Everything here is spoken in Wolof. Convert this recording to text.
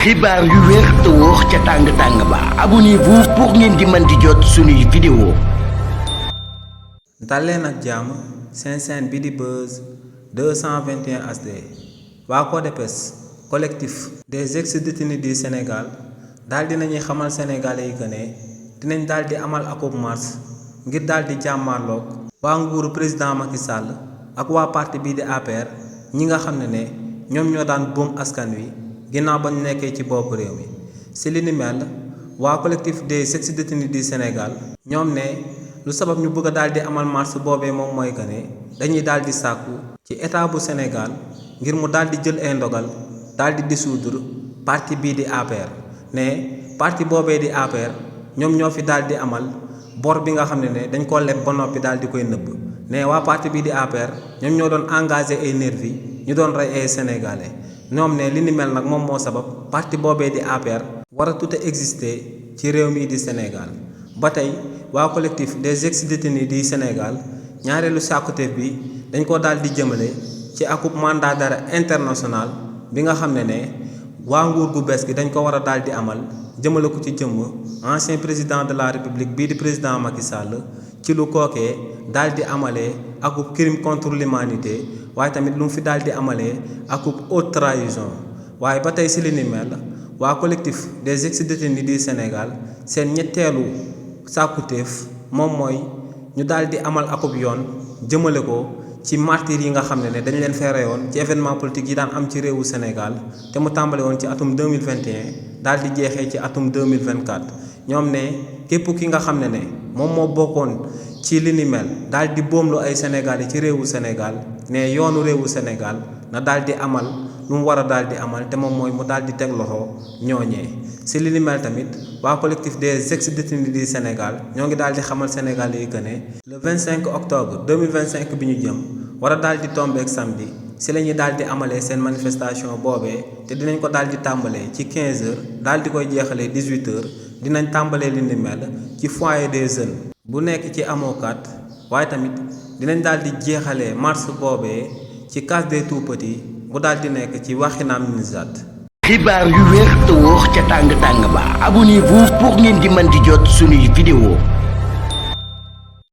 xibaar yu wér te wóor ca tàng ba abonnez-vous pour ngeen di mën di jot suñuy vidéo. daleen ak jàmm seen chaîne bi di Buzz 221 HD waa CODEPES collectif des ex-détenus du Sénégal daal dinañuy xamal sénégalais yi que ne dinañ daal di amal akub marche ngir daal di jàmmaarloog waa nguuru président Macky Sall ak waa parti bii di APR ñi nga xam ne ñoom ñoo daan boom askan wi ginnaaw ba ñu nekkee ci bopp réew mi si li ni mel waa collectif des ex-détenus du Sénégal ñoom ne lu sabab ñu bëgg a daal di amal marche boobee moom mooy que ne dañuy daal di sàkku ci état bu Sénégal ngir mu daal di jël ay ndogal daal di dissoudre parti bii di APR ne parti boobee di APR ñoom ñoo fi daal di amal bor bi nga xam ne dañ koo leb ba noppi daal di koy nëbb ne waa parti bii di APR ñoom ñoo doon engagé ay nervi ñu doon rey ay sénégalais ñoom ne li ni mel nag moom moo sabab parti boobee di APR war a tout exister ci réew mii di Sénégal ba tey waa collectif des ex-détenus du Sénégal ñaareelu sàkkuteef bi dañ ko daal di jëmale ci akub mandat d'arrêt international bi nga xam ne waa nguur gu bees gi dañ ko war a daal di amal jëmale ko ci jëmm ancien président de la république bii di président Macky Sall ci lu kookee daal di amalee akub crime contre l'humanité waaye tamit lu mu fi daal di amalee akub haute trahison waaye ba tey si li ni mel waa collectif des ex-détenus du Sénégal seen ñetteelu sàkkuteef moom mooy ñu daal di amal akub yoon jëmale ko ci martyrs yi nga xam ne dañ leen fee reyoon ci événement politique yi daan am ci réewu Sénégal te mu tàmbale woon ci atum 2021 daal di jeexee ci atum 2024 ñoom ne képp ki nga xam ne moom moo bokkoon ci li ni mel daal di boomlu ay Sénégalais ci réewu Sénégal ne yoonu réewu Sénégal na daal di amal lu mu war a daal di amal te moom mooy mu daal di teg loxo ñooñee si li ni mel tamit waa collectif des ex-détenus du Sénégal ñoo ngi daal di xamal Sénégalais yi que ne le 25 octobre 2025 bi ñu jëm war a daal di tombeek samedi si la ñuy daal di amalee seen manifestation boobee te dinañ ko daal di tàmbalee ci 15 heures daal di koy jeexalee 18 heures dinañ tàmbalee li ni mel ci foyer des jeunes bu nekk ci amokat waaye tamit dinañ daal di jeexalee marche boobee ci case des tout-petits bu daal di nekk ci Wakhinane Nimzatt. xibaar yu wér te wóor ca tàng ba abonnez-vous pour ngeen di mën di jot suñuy vidéo.